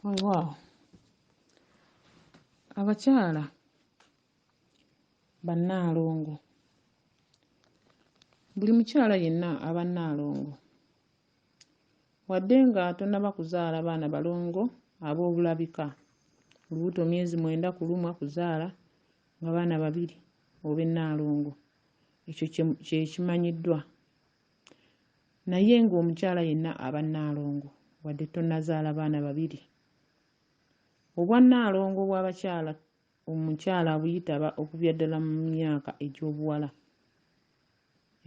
Weewaawo, abakyala bannaalongo, buli mukyala yenna aba Nnaalongo wadde nga tonnaba kuzaala baana balongo ab'obulabika, olubuto myezi mwenda, kulumwa, kuzaala nga baana 2 obe Nnaalongo, ekyo kye kimanyiddwa. Naye ng'omukyala yenna aba Nnaalongo wadde tonnazaala baana 2. Obwannaalongo bw'abakyala omukyala abuyitaba okuviira ddala mu myaka egy'obuwala,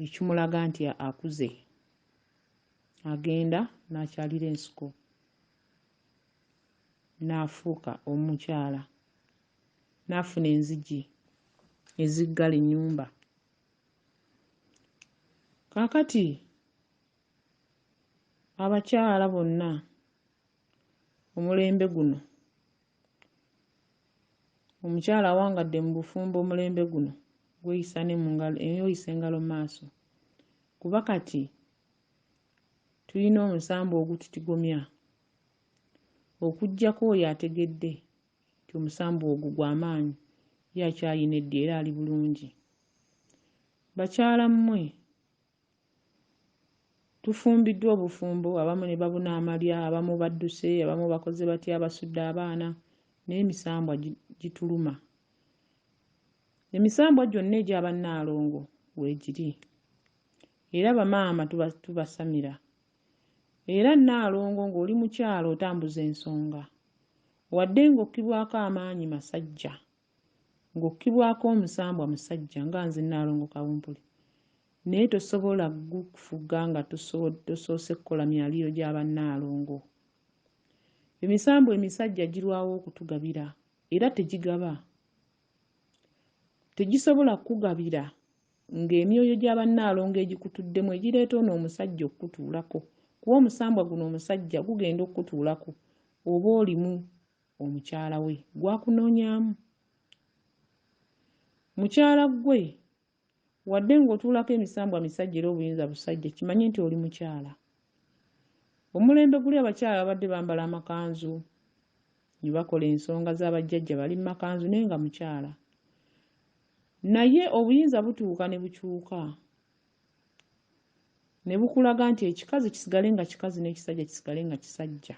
ekimulaga nti akuze, agenda n'akyalira ensiko n'afuuka omukyala, n'afuna enzigi eziggala ennyumba. Kaakati abakyala bonna omulembe guno, omukyala awangadde mu bufumbo omulembe guno gweyisa ne mu ngalo, oyisa engalo mu maaso kuba kati tulina omusambwa ogututigomya okuggyako oyo ategedde nti omusambwa ogwo gwa maanyi ye akyalina eddi era ali bulungi. Bakyala mmwe tufumbiddwa obufumbo, abamu ne babuna amalya, abamu badduse, abamu bakoze batya, basudde abaana, naye emisambwa gituluma. Emisambwa gyonna egya Bannaalongo weegiri era bamaama tubasamira. Era Nnaalongo ng'oli mukyala otambuza ensonga, wadde ng'okkibwako amaanyi masajja, ng'okkibwako omusambwa musajja nga nze Nnaalongo Kawumpuli, naye tosobola gukufuga nga tosoose kukola myaliiro gya Bannaalongo. Emisambwa emisajja girwawo okutugabira era tegigaba. Tegisobola kukugabira ng'emyoyo gya Bannaalongo egikutuddemu egireeta ono omusajja okukutuulako, kuba omusambwa guno omusajja gugenda okukutuulako oba olimu omukyala we gwakunoonyaamu. Mukyala ggwe wadde ng'otuulako emisambwa misajja era obuyinza busajja, kimanye nti oli mukyala. Omulembe guli abakyala babadde bambala amakanzu ne bakola ensonga z'abajjajja bali mu makanzu naye nga mukyala. Naye obuyinza butuuka ne bukyuka ne bukulaga nti ekikazi kisigale nga kikazi n'ekisajja kisigale nga kisajja.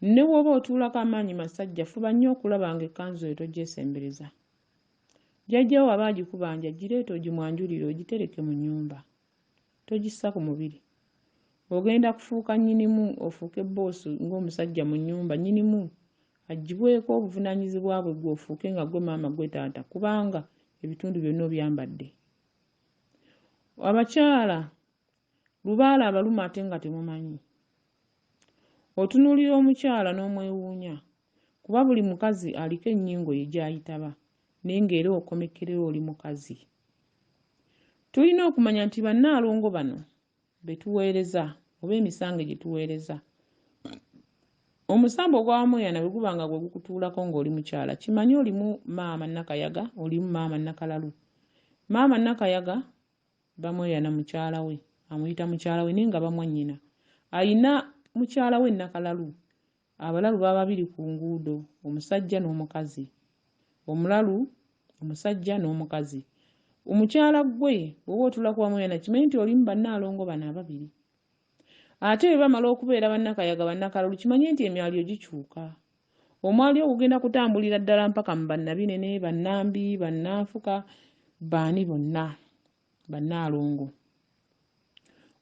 Ne bw'oba otuulako amaanyi masajja, fuba nnyo okulaba ng'ekkanzu eyo togyesembereza. Jjajja wo aba agikubanja, gireete ogimwanjulire ogitereke mu nnyumba. Togissa ku mubiri. Ogenda kufuuka nnyinimu ofuuke bboosi ng'omusajja mu nnyumba, nnyinimu aggyibweko obuvunaanyizibwa bwe ggwe ofuuke nga ggwe maama ggwe taata kubanga ebitundu byonna obyambadde. Abakyala lubaale abaluma ate nga temumanyi. Otunuulira omukyala n'omwewuunya kuba buli mukazi aliko ennyingo ye gy'ayitaba naye ng'era okomekkerera oli mukazi. Tulina okumanya nti Bannaalongo bano be tuweereza oba emisango gye tuweereza, omusambo ogwa Wamweyana bwe guba nga gwe gukutuulako ng'oli mukyala, kimanye olimu maama Nakayaga, olimu maama Nakalalu. Maama Nakayaga Bamweyana mukyala we, amuyita mukyala we naye nga bamwannyina. Ayina mukyala we Nakalalu. Abalalu baba babiri ku nguudo, omusajja n'omukazi. Omulalu omusajja n'omukazi. Omukyala ggwe bw'oba otuula ku Wamweyana kimanye nti olimu Bannaalongo bano ababiri. Ate bwe bamala okubeera Bannakayaga Bannakalalu kimanye nti emyalyo gikyuka. Omwalyo ogugenda kutambulira ddala mpaka mu Bannabinene, Bannambi, Bannanfuka, baani bonna, Bannaalongo.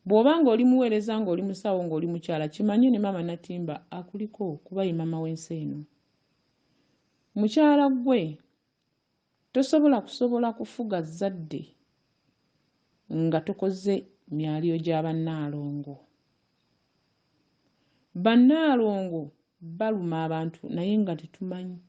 Bw'oba ng'oli muweereza ng'oli musawo ng'oli mukyala kimanye ne maama Natimba akuliko kuba ye maama w'ensi eno. Mukyala ggwe tosobola kusobola kufuga zzadde nga tokoze myaliiro gya Bannaalongo. Bannaalongo baluma abantu naye nga tetumanyi.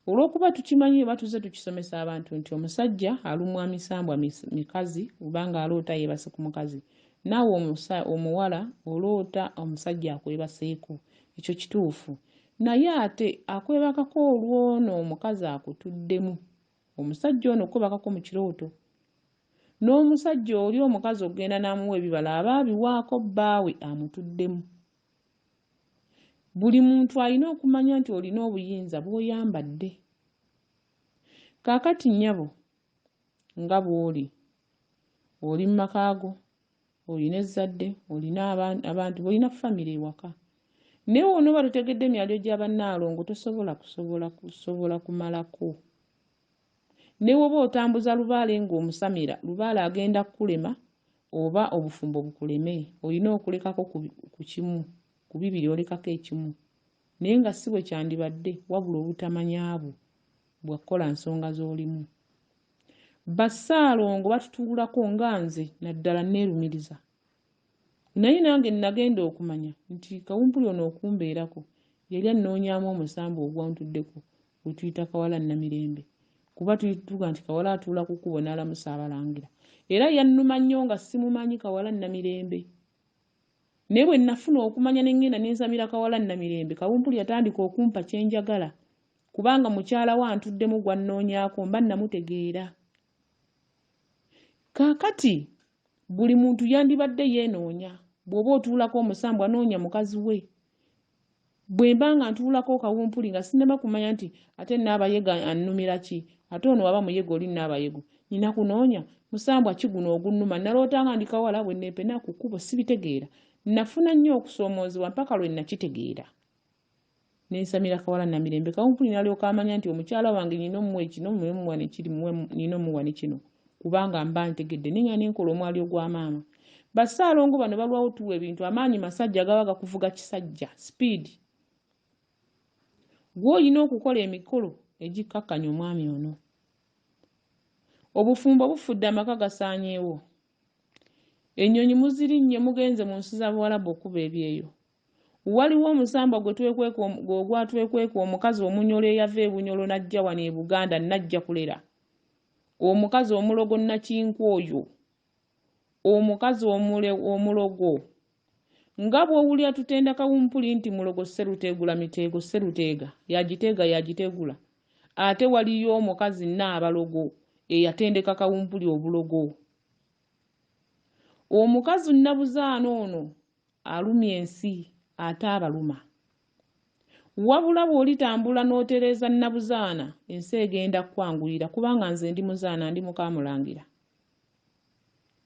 Olw'okuba tukimanyi oba tuzze tukisomesa abantu nti omusajja alumwa misambwa mikazi oba ng'aloota yeebase ku mukazi, naawe omuwala oloota omusajja akwebaseeko, ekyo kituufu. Naye ate akwebakako olw'ono omukazi akutuddemu, omusajja ono okwebakako mu kirooto. N'omusajja oli omukazi okugenda n'amuwa ebibala aba abiwaako bbaawe amutuddemu. Buli muntu alina okumanya nti olina obuyinza bw'oyambadde. Kaakati nnyabo nga bw'oli, oli mu maka go, olina ezzadde, olina abantu, olina famire ewaka. Naye bw'onooba totegedde myalyo gya bannaalongo tosobola kusobola kusobola kumalako. Ne bw'oba otambuza lubaale ng'omusamira, lubaale agenda kukulema oba obufumbo bukuleme. Olina okulekako ku kimu, ku bibiri olekako ekimu. Naye nga si bwe kyandibadde wabula obutamanya bwo bwa kukola nsonga z'olimu. Bassaalongo batutuulako nga nze naddala nneerumiriza. Naye nange nagenda okumanya nti kawumpuli ono okumbeerako yali annoonyaamu omusambwa ogwantuddeko gwe tuyita Kawala Namirembe kuba tuga nti Kawala atuula ku kkubo n'alamusa Abalangira. Era yannuma nnyo nga simumanyi Kawala Namirembe. Naye bwe nafuna okumanya ne ŋŋenda ne nsamira Kawala Namirembe, Kawumpuli yatandika okumpa kye njagala kubanga mukyala we antuddemu gw'annoonyaako mba namutegeera. Kaakati buli muntu yandibadde yeenoonya. Bw'oba otuulako omusambwa noonya mukazi we. Bwe mba nga ntuulako kawumpuli nga sinnaba kumanya nti ate Nnaabayega annumira ki, ate ono aba Muyega oli Nnaabayego, nnina kunoonya musambwa ki guno ogunnuma. Naloota nga ndi kawala bwe neepena ku kkubo sibitegeera. Nnafuna nnyo okusoomoozebwa mpaka lwe nnakitegeera. Ne nsamira Kawala Namirembe. Kawumpuli n'alyoka amanya nti omukyala wange nnina omuwa ekino, nnina omuwa ne kiri, nnina omuwa ne kino kubanga mba ntegedde. Ne ngenda ne nkola omwalyo gwa maama. Bassaalongo bano balwawo tuwa ebintu amaanyi masajja gaba gakuvuga kisajja speed. Gwe olina okukola emikolo egikkakkanya omwami ono. Obufumbo bufudde amaka gasaanyeewo. Ennyonyi muzirinnye mugenze mu nsi za Buwalabu okukuba ebyeyo. Waliwo omusambwa gwe twekweka ogwatwekweka omukazi omunyolo eyava e Bunyolo n'ajja wano e Buganda n'ajja kulera. Omukazi omulogo Nakinku oyo. Omukazi omule omulogo. Nga bw'owulira tutenda Kawumpuli nti mulogo Sseruteegula miteego Sseruteega y'agiteega y'agitegula. Ate waliyo omukazi Nnaabalogo eyatendeka Kawumpuli obulogo. Omukazi Nnabuzaana ono alumya ensi ate abaluma. Wabula bw'olitambula n'otereeza Nnabuzaana ensi egenda kukwanguyira kubanga nze ndi muzaana ndi muka Mulangira.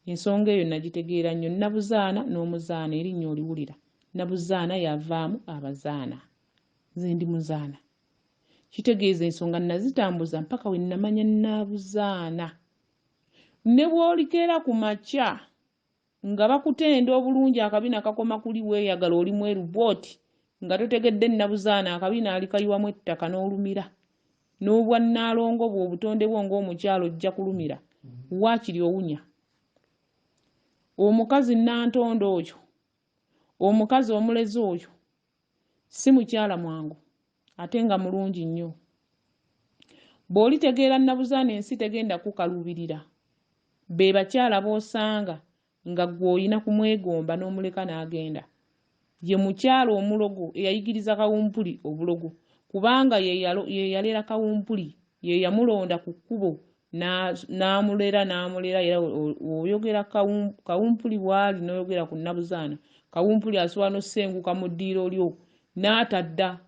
Ensonga eyo nagitegeera nnyo. Nnabuzaana n'omuzaana erinnya oliwulira. Nnabuzaana y'avaamu abazaana. Nze ndi muzaana. Kitegeeza ensonga nazitambuza mpaka we namanya Nnabuzaana. Ne bw'olikeera ku makya nga bakutenda obulungi akabina kakoma kuli weeyagala oli mweru bw'oti nga totegedde Nnabuzaana akabina alikayiwamu ettaka n'olumira n'obwannaalongo bwo obutonde bwo ng'omukyala ojja kulumira waakiri owunya omukazi Nantondo oyo omukazi omulezi oyo si mukyala mwangu ate nga mulungi nnyo. Bw'olitegeera Nnabuzaana ensi tegenda kukukaluubirira. Be bakyala b'osanga nga ggwe olina kumwegomba n'omuleka n'agenda. Ye mukyala omulogo eyayigiriza Kawumpuli obulogo kubanga ye yalera Kawumpuli, ye yamulonda ku kkubo n'amulera n'amulera era oyogera Kawumpuli bw'ali n'oyogera ku Nnabuzaana, Kawumpuli asobola n'okusenguka mu ddiiro lyo n'atadda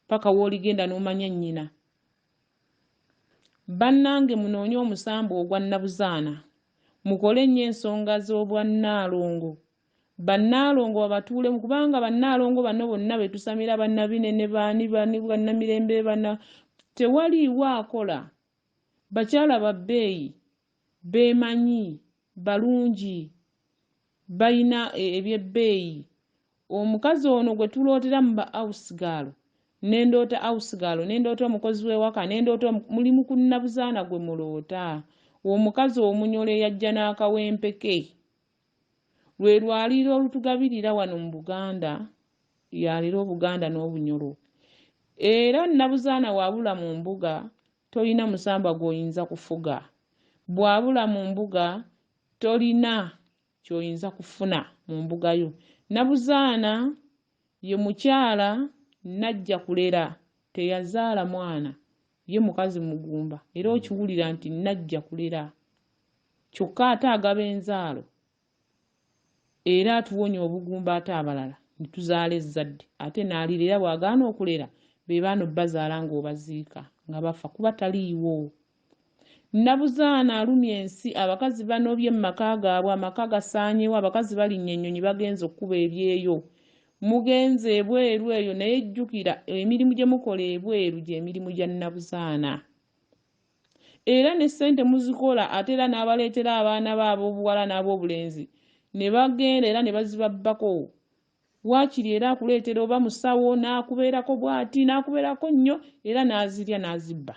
paka w'oligenda n'omanya nnyina. Bannange munoonye omusambwa ogwa Nnabuzaana, mukole nnyo ensonga z'obwannaalongo. Bannaalongo babatuulemu kubanga bannaalongo bano bonna be tusamira bannabinene baani bani bannamirembe bana tewaliiwo akola. Bakyala ba bbeeyi, beemanyi, balungi, balina eby'ebbeeyi. Omukazi ono gwe tulootera mu ba awusigaalo, ne ndoota awusigaalo, ne ndoota omukozi w'ewaka, ne ndoota mulimu ku Nnabuzaana gwe muloota. Omukazi omunyolo eyajja n'akawempe ke. Lwe lwaliiro olutugabirira wano mu Buganda, y'alera Obuganda n'Obunyoro. Era Nnabuzaana bw'abula mu mbuga, tolina musambwa gw'oyinza kufuga. Bw'abula mu mbuga, tolina ky'oyinza kufuna mu mbuga yo. Nnabuzaana ye mukyala Najjakulera, teyazaala mwana, ye mukazi mugumba era okiwulira nti Najjakulera. Kyokka ate agaba enzaalo era atuwonya obugumba ate abalala. Ne tuzaala ezzadde ate n'alira era bw'agaana okulera be baana obbazaala ng'obaziika nga bafa kuba taliiwo. Nabuzaana alumya ensi, abakazi banobye mu maka gaabwe, amaka gasaanyeewo, abakazi balinnya ennyonyi bagenze okukuba ebyeyo. Mugenze ebweru eyo naye jjukira emirimu gye mukola ebweru gy'emirimu gya Nabuzaana. Era ne ssente muzikola ate era n'abaleetera abaana be ab'obuwala n'ab'obulenzi ne bagenda era ne bazibabbako. Waakiri era akuleetera oba musawo n'akubeerako bw'ati n'akubeerako nnyo era n'azirya n'azibba.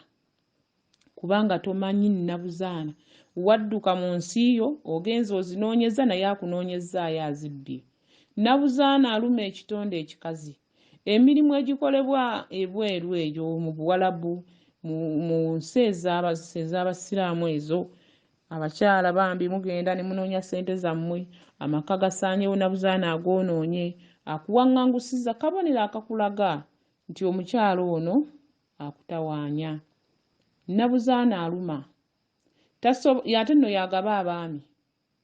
Kubanga tomanyi Nabuzaana. Wadduka mu nsi yo ogenze ozinoonyezza naye akunoonyezzaayo azibbye. Nabuzaana aluma ekitonde ekikazi. Emirimu egikolebwa ebweru eyo mu Buwalabu, mu nsi ez'Abasiraamu ezo, abakyala bambi mugenda ne munoonya ssente zammwe, amaka gasaanyeewo Nabuzaana agoonoonye, akuwaŋŋangusizza, kabonero akakulaga nti omukyala ono akutawaanya. Nabuzaana aluma. Ate nno y'agaba abaami.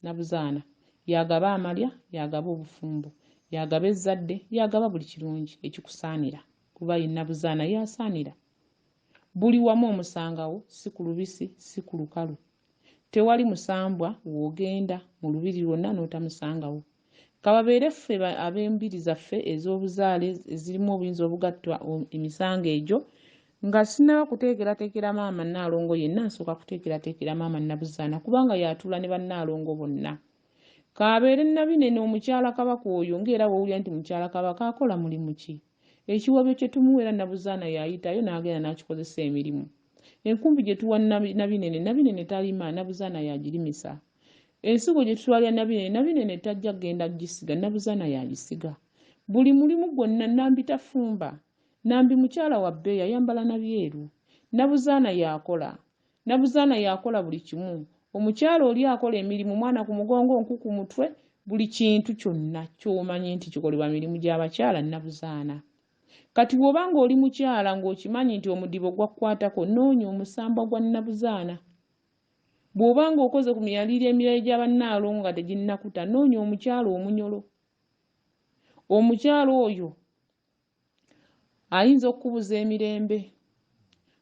Nabuzaana y'agaba amalya, y'agaba obufumbo, y'agaba ezzadde, y'agaba buli kirungi ekikusaanira kuba ye Nabuzaana y'asaanira. Buli wamu omusangawo, si ku lubisi, si ku lukalu. Tewali musambwa w'ogenda mu lubiri lwonna n'otamusangawo. Ka babeere ffe ab'embiri zaffe ez'obuzaale ezirimu obuyinza obugattwa emisango egyo, nga sinnaba kuteekerateekera maama Nnaalongo yenna nsooka kuteekerateekera maama Nabuzaana kubanga y'atuula ne Bannaalongo bonna. K'abeere Nabinene omukyala Kabaka oyo ng'era bw'owulira nti mukyala Kabaka akola mulimu ki? Ekiwabyo kye tumuwa era Nabuzaana y'ayitayo n'agenda n'akikozesa emirimu. Enkumbi gye tuwa Nabinene, Nabinene talima, Nabuzaana y'agirimisa. Ensigo gye tutwalira Nabinene, Nabinene tajja kugenda kugisiga, Nabuzaana y'agisiga. Buli mulimu gwonna Nambi tafumba. Nambi mukyala wa bbeeyi ayambala na byeru. Nabuzaana y'akola. Nabuzaana y'akola buli kimu. Omukyala oli akola emirimu mwana ku mugongo, nku ku mutwe, buli kintu kyonna ky'omanyi nti kikolebwa mirimu gy'abakyala Nabuzaana. Kati bw'oba ng'oli mukyala ng'okimanyi nti omudibo gwakukwatako, noonya omusambwa gwa Nabuzaana. Bw'oba ng'okoze ku miyaliiro emirala egya Bannaalongo nga teginnakuta, noonya omukyala omunyolo. Omukyala oyo ayinza okukubuza emirembe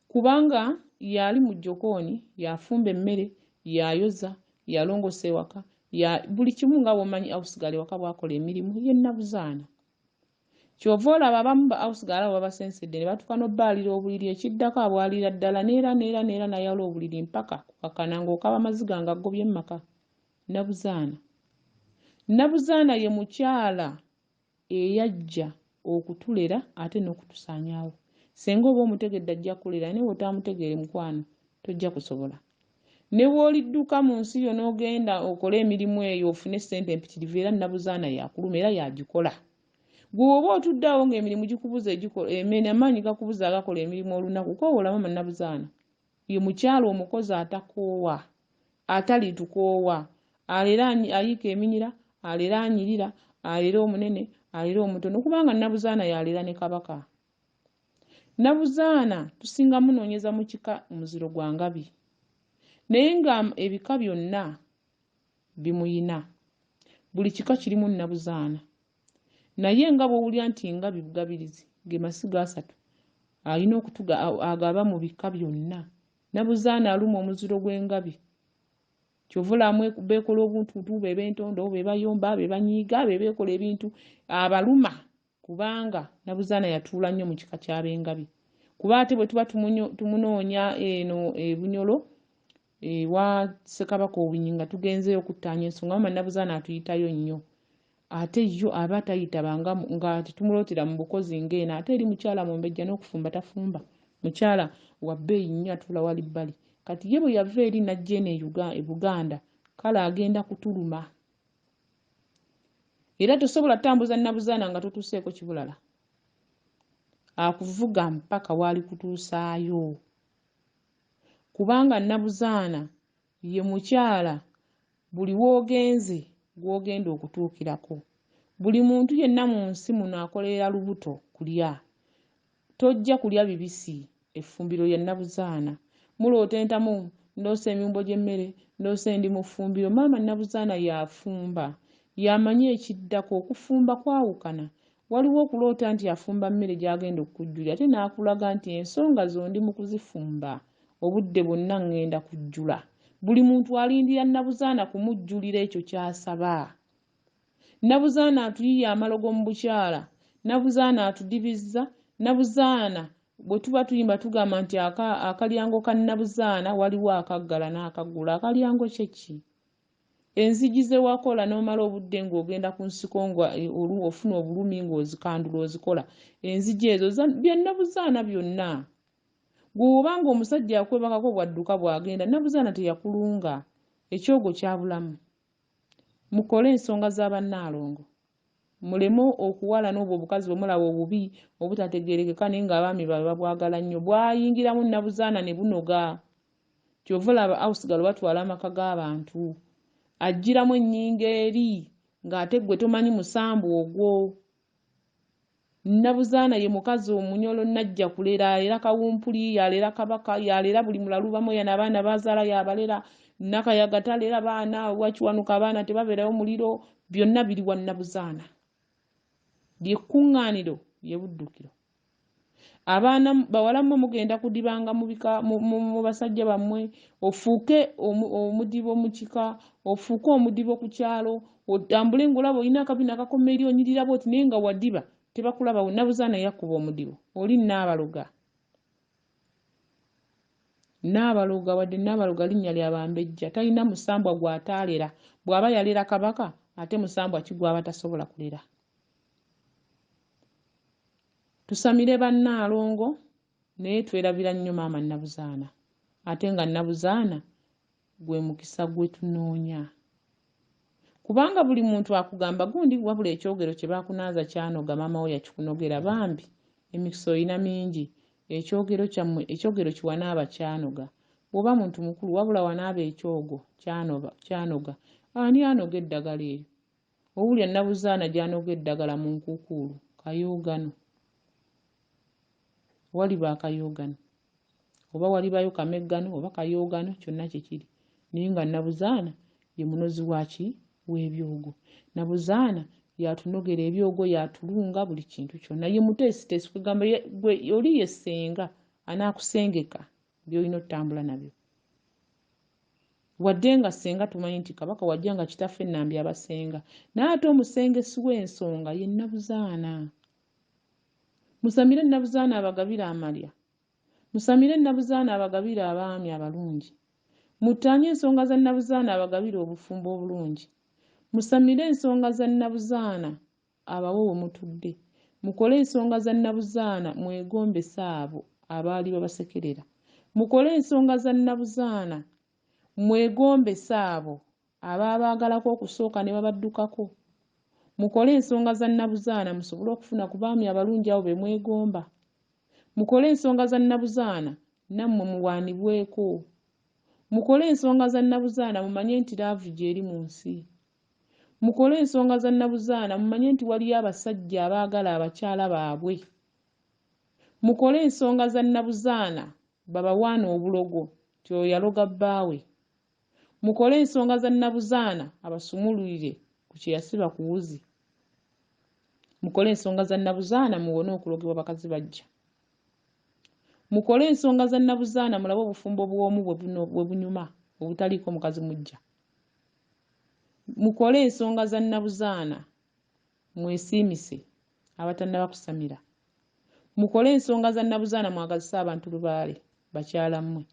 kubanga y'ali mu jjokooni, y'afumba emmere, y'ayoza, y'alongoosa ewaka, ya buli kimu nga bw'omanyi awusigala ewaka bw'akola emirimu ye Nabuzaana. Ky'ova olaba abamu ba awusigala abo babasensedde ne batuuka n'obbaalira obuliri ekiddako abwalira ddala n'era n'era n'era n'ayala obuliri mpaka kukakkana ng'okaaba maziga ng'aggobye mu maka. Nabuzaana. Nabuzaana ye mukyala eyajja okutulera ate n'okutusaanyaawo. Ssenga oba omutegedde ajja kukulera naye bw'otaamutegeere mukwano tojja kusobola. Ne bw'olidduka mu nsi yo n'ogenda okole emirimu eyo ofune ssente empitirivu era Nabuzaana y'akuluma era y'agikola. Ggwe bw'oba otudde awo ng'emirimu gikubuze amaanyi gakubuze agakola emirimu olunaku koowoola maama Nabuzaana. Ye mukyala omukozi atakoowa, atalitukoowa, alera ayiika eminyira, alera anyirira, alera omunene, alera omutono kubanga Nabuzaana y'alera ne Kabaka. Nabuzaana tusinga munoonyeza mu kika muziro gwa Ngabi naye nga ebika byonna bimuyina. Buli kika kirimu Nabuzaana naye nga bw'owulira nti Ngabi Bugabirizi ge masiga asatu alina okutuga agaba mu bika byonna. Nabuzaana aluma omuziro gw'Engabi. Ky'ova olaba beekola obuntuntu, be b'entondo, be bayomba, be banyiiga, be beekola ebintu abaluma kubanga Nabuzaana yatuula nnyo mu kika ky'Abengabi. Kuba ate bwe tuba tumunoonya eno e Bunyolo ewa Ssekabaka Owinyi nga tugenzeeyo okuttaanya ensonga, maama Nabuzaana atuyitayo nnyo. Ate yo aba tayitaba nga tetumulootera mu bukozi ng'eno. Ate eri mukyala mumbejja n'okufumba tafumba. Mukyala wa bbeeyi nnyo atuula wali bbali. Kati ye bwe yava eri n'ajja eno e Buganda, kale agenda kutuluma. Era tosobola tambuza Nabuzaana nga totuuseeko kibulala. Akuvuga mpaka w'alikutuusaayo. Kubanga Nabuzaana ye mukyala buli w'ogenze gw'ogenda okutuukirako. Buli muntu yenna mu nsi muno akolerera lubuto kulya. Tojja kulya bibisi, effumbiro lya Nabuzaana. Muloota entamu, ndoose emiwumbo gy'emmere, ndoose ndi mu ffumbiro. Maama Nabuzaana y'afumba, y'amanyi ekiddako. Okufumba kwawukana. Waliwo okuloota nti afumba mmere gy'agenda okukujjulira ate n'akulaga nti ensonga zo ndi mu kuzifumba obudde bwonna ŋŋenda kujjula. Buli muntu alindira Nabuzaana kumujjulira ekyo ky'asaba. Nabuzaana atuyiye amalogo mu bukyala, Nabuzaana atudibizza, Nabuzaana bwe tuba tuyimba tugamba nti akalyango ka Nabuzaana waliwo akaggala n'akaggula. Akalyango kye ki? Enzigi ze wakola n'omala obudde ng'ogenda ku nsiko nga eh, ofuna obulumi ng'ozikandula ozikola. Enzigi ezo bya Nabuzaana byonna. Gwe woba nga omusajja akwebakako bwadduka bwagenda Nabuzaana teyakulunga. Ekyogo kyabulamu. Mukole ensonga za bannaalongo. Muleme okuwalana obwo obukazi bwe mulaba obubi obutategeerekeka naye ng'abaami baabwe babwagala nnyo. Bwayingiramu Nabuzaana ne bunoga. Ky'ova olaba Ausigalo batwala amaka g'abantu. Ajjiramu ennyingo eri ng'ate ggwe tomanyi musambwa ogwo. Nabuzaana ye mukazi omunyolo najja kulera alera kawumpuli yalera kabaka yalera buli mulalu bamoya nabaana bazaala yabalera Nakayaga talera baana wakiwanuka abaana tebabeerayo muliro byonna biri wa Nabuzaana lyekkuŋŋaaniro lye buddukiro abaana bawala mmwe mugenda kudibanga mu bika mu basajja bammwe ofuuke omudibo mu kika ofuuke omudibo ku kyalo otambule ng'olaba olina akabina akakoma eri onyirira bwoti naye nga wadiba tebakulabawo Nabuzaana yakkuba omudibo oli Nnaabaloga Nnaabaloga wadde Nnaabaloga linnya lya bambejja talina musambwa gw'ataalera bw'aba yalera Kabaka ate musambwa ki gw'aba tasobola kulera Tusamire ba Nnaalongo naye twerabira nnyo maama Nabuzaana ate nga Nabuzaana gwe mukisa gwe tunoonya. Kubanga buli muntu akugamba gundi wabula ekyogero kye bakunaaza kyanoga maama wo yakikunogera bambi emikisa olina mingi ekyogero kyammwe ekyogero kiwanaaba kyanoga bw'oba muntu mukulu wabula wanaaba ekyogo kyanoba kyanoga ani anoga eddagala eryo Owulira Nabuzaana gy'anoga eddagala mu nkuukuulu, kayoogano. Waliba akayoogano. Oba walibayo kameggano oba kayoogano kyonna kye kiri. Naye nga Nabuzaana ye munozi wa ki? W'ebyogo. Nabuzaana y'atunogera ebyogo, y'atulunga buli kintu kyonna. Ye muteesiteesi kwegamba gwe oli ye ssenga anaakusengeka by'olina otambula nabyo. Wadde nga ssenga tumanyi nti Kabaka wajja nga kitaffe Nnambi aba ssenga, naye ate omusengesi w'ensonga ye Nnabuzaana. Musamire Nnabuzaana abagabire amalya. Musamire Nnabuzaana abagabire abaami abalungi. Muttaanye ensonga za Nnabuzaana abagabire obufumbo obulungi. Musamire ensonga za Nnabuzaana abawe we mutudde. Mukole ensonga za Nnabuzaana mwegombese abo abaali babasekerera. Mukole ensonga za Nnabuzaana mwegombese abo abaabaagalako okusooka ne babaddukako. Mukole ensonga za Nnabuzaana musobole okufuna ku baami abalungi abo be mwegomba. Mukole ensonga za Nnabuzaana nammwe muwaanibweko. Mukole ensonga za Nnabuzaana mumanye nti laavu gyeri mu nsi. Mukole ensonga za Nabuzaana mumanye nti waliyo abasajja abaagala abakyala baabwe. Mukole ensonga za Nabuzaana babawaane obulogo nti oyo yaloga bbaawe. Mukole ensonga za Nabuzaana abasumululire ku kye yasiba ku wuzi. Mukole ensonga za Nabuzaana muwone okulogebwa bakazi baggya. Mukole ensonga za Nabuzaana mulabe obufumbo bw'omu bwe bunyuma obutaliiko mukazi muggya. Mukole ensonga za Nabuzaana mwesiimise abatannaba kusamira. Mukole ensonga za Nabuzaana mwagazise abantu lubaale bakyala mmwe.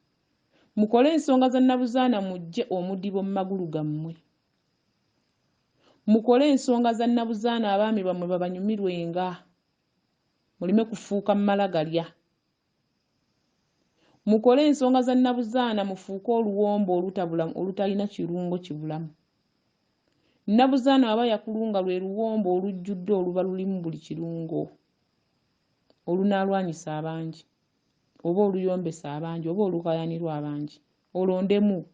Mukole ensonga za Nabuzaana muggye omudibo mu magulu gammwe. Mukole ensonga za Nabuzaana abaami bammwe babanyumirwenga muleme kufuuka mmalagalya. Mukole ensonga za Nabuzaana mufuuke oluwombo olutabula olutalina kirungo kibulamu. Nabuzaana waba yakulunga lwe luwombo olujjudde oluba lulimu buli kirungo olunaalwanyisa abangi oba oluyombesa abangi oba olukaayanirwa abangi. Olondemu.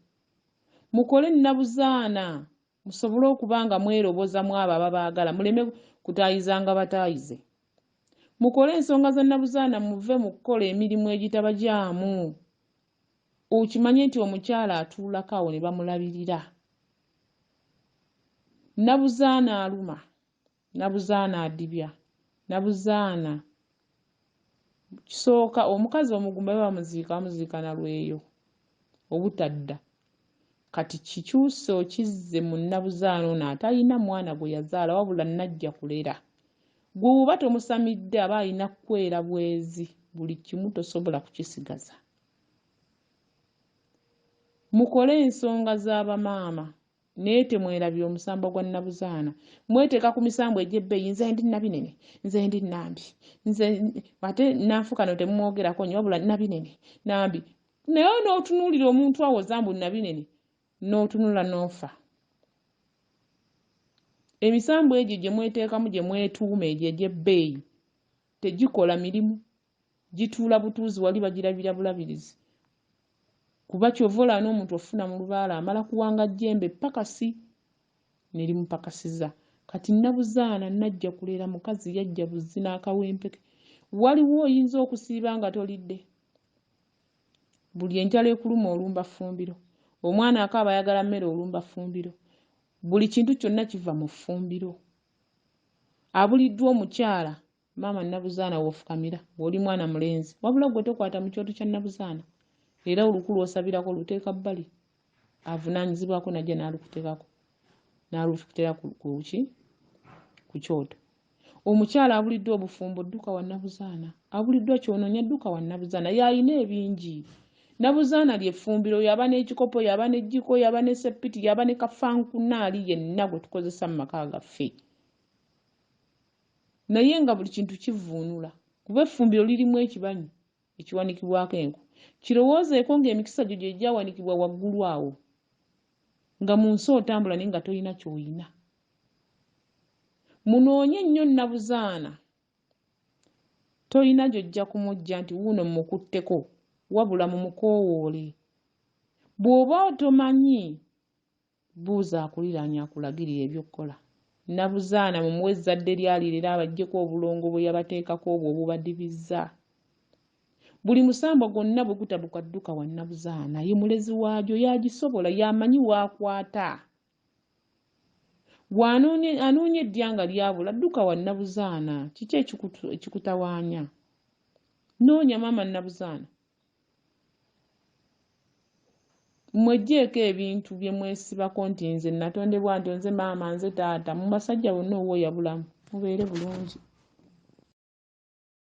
Mukole Nabuzaana musobole okuba nga mweroboza mu abo ababaagala muleme kutaayizanga bataayize. Mukole ensonga za Nabuzaana muve mu kukola emirimu egitabagyamu. Okimanye nti omukyala atuulako awo ne bamulabirira. Nabuzaana aluma, Nabuzaana adibya. Nabuzaana kisooka omukazi omugumba bwe bamuziika bamuziika na lweyo obutadda. Kati kikyuse okizze mu Nabuzaana ono atalina mwana gwe yazaala wabula najja kulera. Gwe bw'oba tomusamidde aba alina kukwera bwezi buli kimu tosobola kukisigaza. Mukole ensonga za bamaama naye temwerabira omusambwa gwa Nabuzaana. Mweteeka ku misambwa egy'ebbeeyi nze ndi Nabinene, nze ndi Nambi, nze ate Nanfukano temumwogerako nnyo wabula Nabinene, Nambi. Naye n'otunuulira omuntu awoza mbu Nabinene n'otunula n'ofa. Emisambwa egyo gye mweteekamu gye mwetuuma egyo egy'ebbeeyi tegikola mirimu, gituula butuuzi wali bagirabira bulabirizi. Kuba ky'ova olaba n'omuntu ofuna mu lubaale amala kuwanga jjembe ppakasi ne limupakasiza. Kati Nabuzaana najja kulera mukazi yajja buzzi n'akawempe ke. Waliwo oyinza okusiiba nga tolidde. Buli enjala ekuluma olumba ffumbiro. Omwana akaaba ayagala mmere olumba ffumbiro. Buli kintu kyonna kiva mu ffumbiro. Abuliddwa omukyala maama Nabuzaana w'ofukamira ng'oli mwana mulenzi wabula ggwe tokwata mu kyoto kya Nabuzaana era oluku lw'osabirako oluteeka bbali avunaanyizibwako n'ajja n'alukuteekako n'alukuteera ku ki ku kyoto. Omukyala abuliddwa obufumbo dduka wa Nabuzaana, abuliddwa ky'onoonya dduka wa Nabuzaana y'alina ebingi. Nabuzaana lye ffumbiro y'aba n'ekikopo y'aba n'ejjiko y'aba ne sseppiti y'aba ne kafankunaali yenna gwe tukozesa mu maka gaffe. Naye nga buli kintu kivvuunula kuba effumbiro lirimu ekibanyi ekiwanikibwako enku. Kirowoozeeko ng'emikisa gyo gye gyawanikibwa waggulu awo nga mu nsi otambula naye nga tolina ky'olina. Munoonye nnyo Nabuzaana. Tolina gy'ojja kumuggya nti wuuno mmukutteko wabula mumukoowoole. Bw'oba tomanyi buuza akuliraanye akulagirire eby'okukola. Nabuzaana mumuwe ezzadde lye alirere abaggyeko obulongo bwe yabateekako obwo obubadibizza. Buli musambwa gwonna bwe gutabuka dduka wa Nabuzaana ye mulezi waagyo y'agisobola y'amanyi w'akwata. Gwe anoonya eddya nga lyabula dduka wa Nabuzaana kiki ekikutawaanya? Noonya maama Nabuzaana. Mweggyeko ebintu bye mwesibako nti nze natondebwa ntyo nze maama nze taata mu basajja bonna owuwo yabulamu mubeere bulungi.